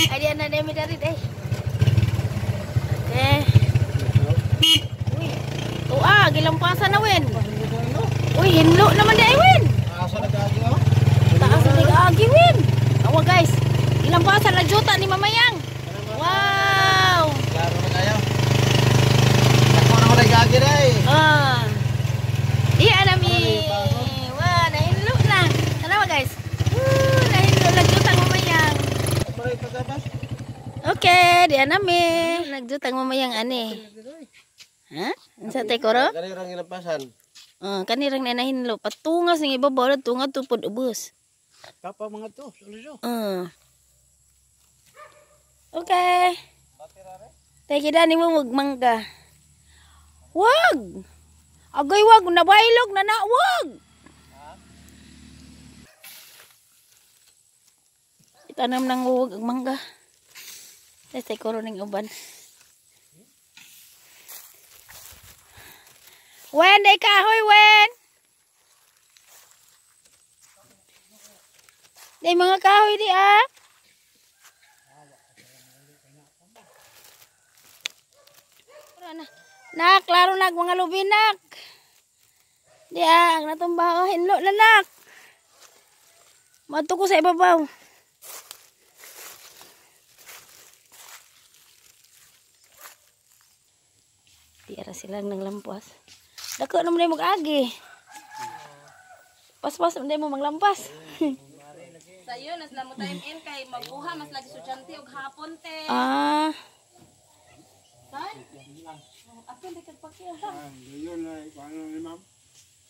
Ay di na demi dari day. Okay. Uy. Oh, gilampasan na wen. Uy, hinlo naman di ay wen. Asa nag-agi oh? Taas na nag-agi wen. Awa guys. Gilampasan na juta ni Mamayang. Wow. Klaro na kayo. Ako na wala gagi day. Ah. Iya nami. Wah, nahinlo na. Tanawa guys. Woo, nahinlo na jutang Mamayang. Okay, diyan nami. Nagjutang Mamayang ani. Ha? Unsa tay koro? Kanirang gilampasan. Oh, kanirang na nahinlo. Patungas ning ibabaw, tunga tupod ubos. Kapa mga to, suliso. Okay. Tay kidani mo magmangga. Wag. Agay wag nabailog na na wag. Itanam nang wag ang mangga. Tay tay koro ning uban. Wen day kahoy wen. Day mga kahoy di ah. Nak, klaro nak mga lubi nak. Di ah, ang natumba oh, hinlo na nak. Madto ko sa ibabaw. Di ara sila nang lampas. Dako naman day mag-agi. Paspas naman day mo maglampas. Sayo nas na mo time in kay magbuha mas lagi sudyante og hapon te. Ah.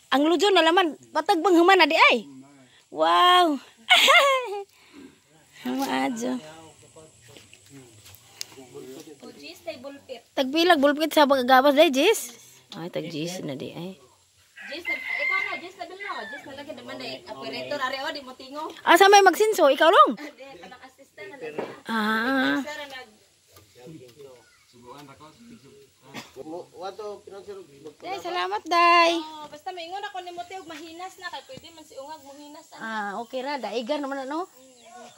Ang lujo na laman, patag bang human na di ay? Wow. Maadyo. Tagpilag bulpit sa pagagabas day, Jis. Ay, tag Jis na di ay. Jis, ikaw na, Jis na bilno. Jis na lagi naman day. Operator ari o di mo tingo. Asa may magsinso, ikaw long? Di kanang assistant na lang. Ah. Day, salamat day. Oh, basta maingon ako nimo te og mahinas na kay pwede man si ungag mohinas. Ah, okay ra, daigan naman ano.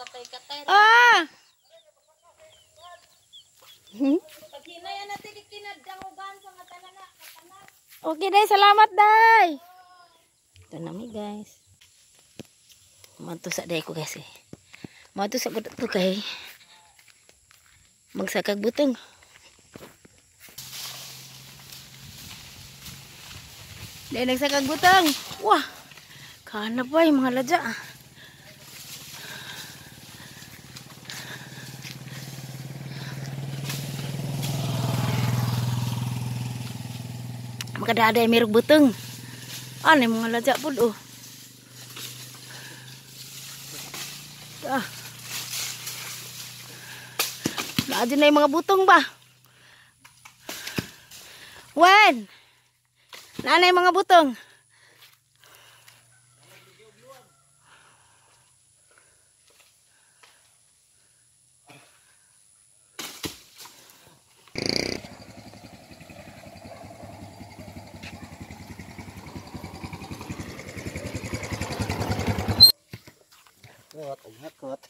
Katay-katay. Ah. Paghinay ana te kinaddangugan sa nga tanan na katanan. Okay day, salamat day. Ito na mi guys. Madto sa day ko guys eh. Madto sa ko to kay magsakag butong. Day nagsakag butang. Wah. Kana pa yung mga ladya. Makadaday merong butong. Ano yung mga ladya po oh. Ah. Naadyo na yung mga butong ba? Wen! Naana yung mga butong. Hakot.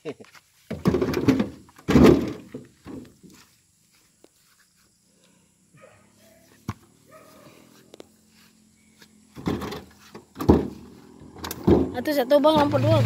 Ato sa tubang lang po duwag.